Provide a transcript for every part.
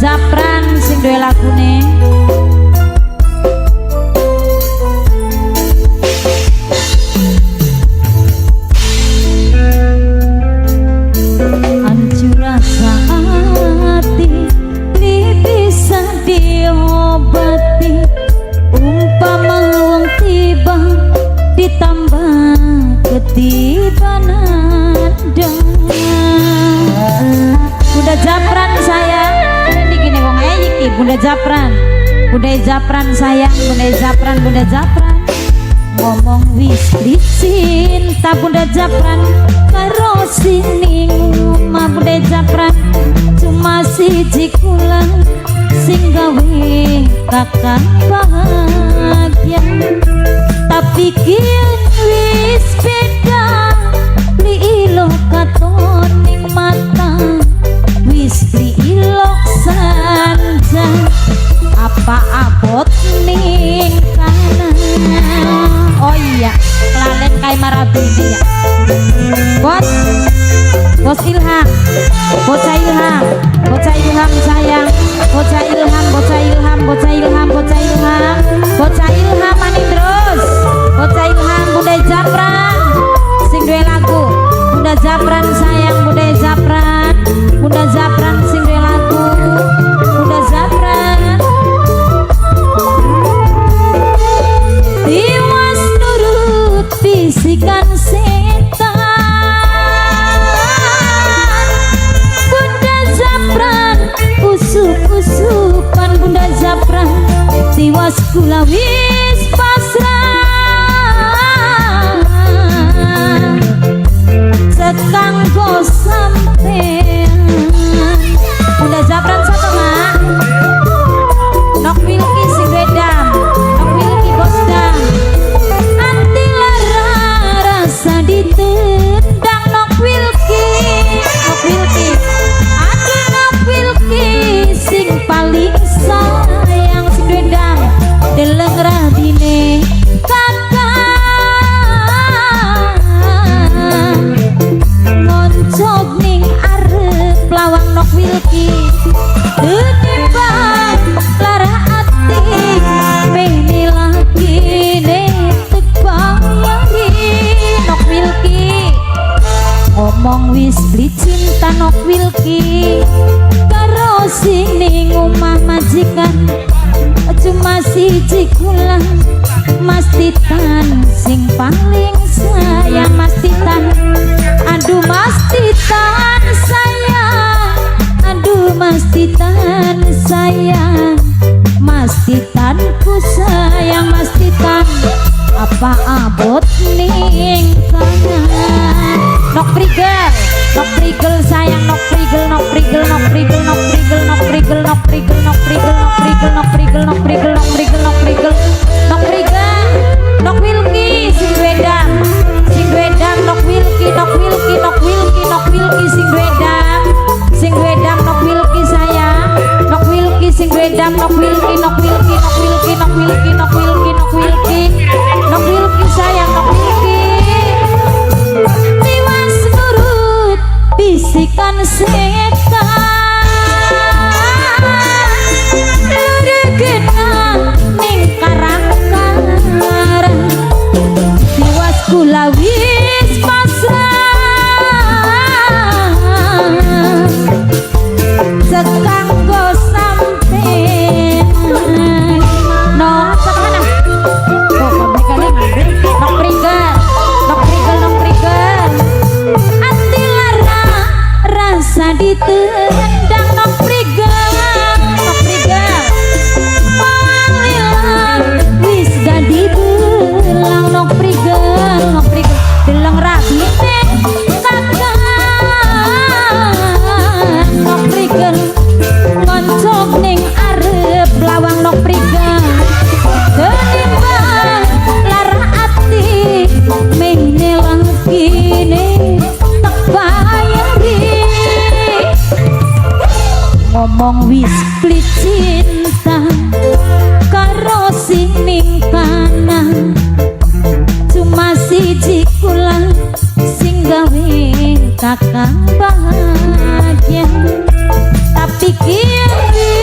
Zapran sing duwe lagune. Hancur rasa hati li bisa diobati, umpama wong tiba ditambah ketibanan. Bunda Zapran sayang, ini gini wong iki Bunda Zapran, Bunda Zapran sayang, Bunda Zapran, Bunda Zapran ngomong wis beli cinta Bunda Zapran karo sing ning omah Bunda Zapran cuma siji kula sing gawe kakang bahagia, tapi kian wis beda li ilok katon ning mata wis beli ilok sanjang apa abot ning kanan. Oh iya, kelalen kai marabini ya. Bos, Bos Ilham, bocah Ilham, bocah Ilham sayang, bocah Ilham, bocah Ilham, bocah Ilham, bocah Ilham, bocah Ilham maning terus, bocah Ilham, Bunda Zapran, sing duwe lagu, Bunda Zapran sayang, Bunda Zapran, Bunda Zapran sing duwe lagu, Bunda Zapran. Tiwas nurut bisikan setan, Bunda Zapran usup-usupan Bunda Zapran tiwas kula wis pasrah sekang go sampean. Bunda Zapran satu mak Nok Wilki sing wedam, Nok Wilki bos dam, anti lara rasa ditendang Nok Wilki, Nok Wilki, aduh Nok Wilki sing paling sayang sing dendam deleng rabine kakang ngoncok ning arep lawang Nok Wilki tenimbang lara ati mene lagi tek bayari Nok Wilki ngomong wis beli cinta Nok Wilki karo sing ning omah majikan cuma siji kula Mas Titan sing paling sayang Mas Titan, aduh Mas Titan sayang, aduh Mas Titan sayang, Mas Titan ku sayang Mas Titan apa abot ning kanan. Nok Prigel, Nok Prigel sayang, Nok Prigel, Nok Prigel, Nok Prigel, Nok Prigel, Nok Prigel, Nok Prigel, Nok Prigel, Nok Prigel, Nok Prigel, Nok Prigel, Nok Prigel, Nok Prigel, Nok Prigel, Nok Wilki sing wedam, sing wedam Nok Wilki, Nok Wilki, Nok Wilki, Nok Wilki sing wedam, sing wedam Nok Wilki sayang, Nok Wilki sing wedam, Nok Wilki, Nok Wilki, Nok Wilki, Nok Wilki, Nok Wilki, Nok Wilki, Nok Wilki sayang, Nok Wilki. Tiwas nurut bisikan setan lurugena ning karang-karang tiwas kula wis pasrah sekang go sampean. Nok mana? Oh, Nok Prigel, Nok Prigel, Nok Prigel, ati lara rasa ditendang Nok Prigel, Nok Prigel palilang wis dadi belang Nok Prigel, Nok Prigel deleng rabine kakang Nok Prigel ngoncok ning arep lawang Nok Prigel tenimbang lara ati mene lagine tak bayari ngomong wis beli cinta karo sing ning kanan cuma siji kula sing gawe kakang bahagia, tapi kini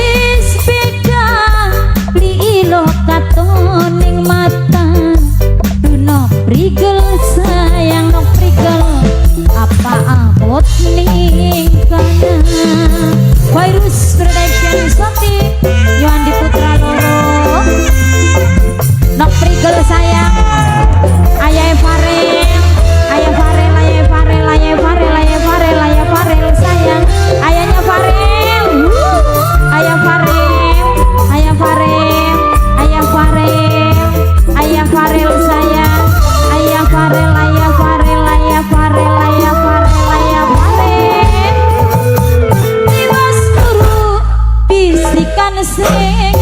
Setan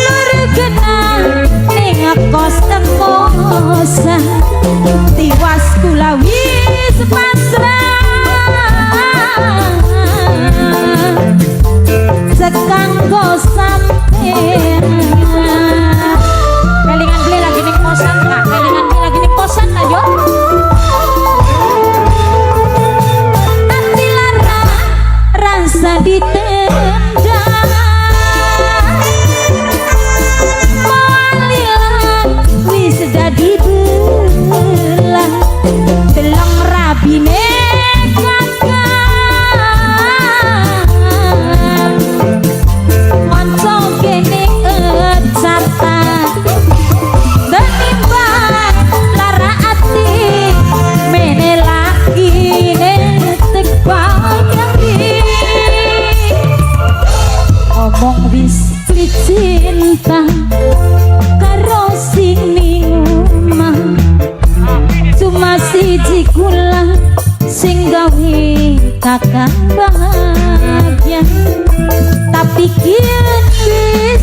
lur kena ning kos temosan, tiwas kula wis pasrah sekanggo sampean. Kelingan beli lagi ning kosan, Kak. Kelingan beli lagi ning kosan lah yo. Ati lara rasa ditendang, malilan wis dadi belang, deleng rabine kakang kanca kene ecatan, tenimbang lara ati mene lagi tek bayangi. Omong wis beli cinta karo sing ning omah, cuma siji kula sing gawe kakang bahagia, tapi kian wis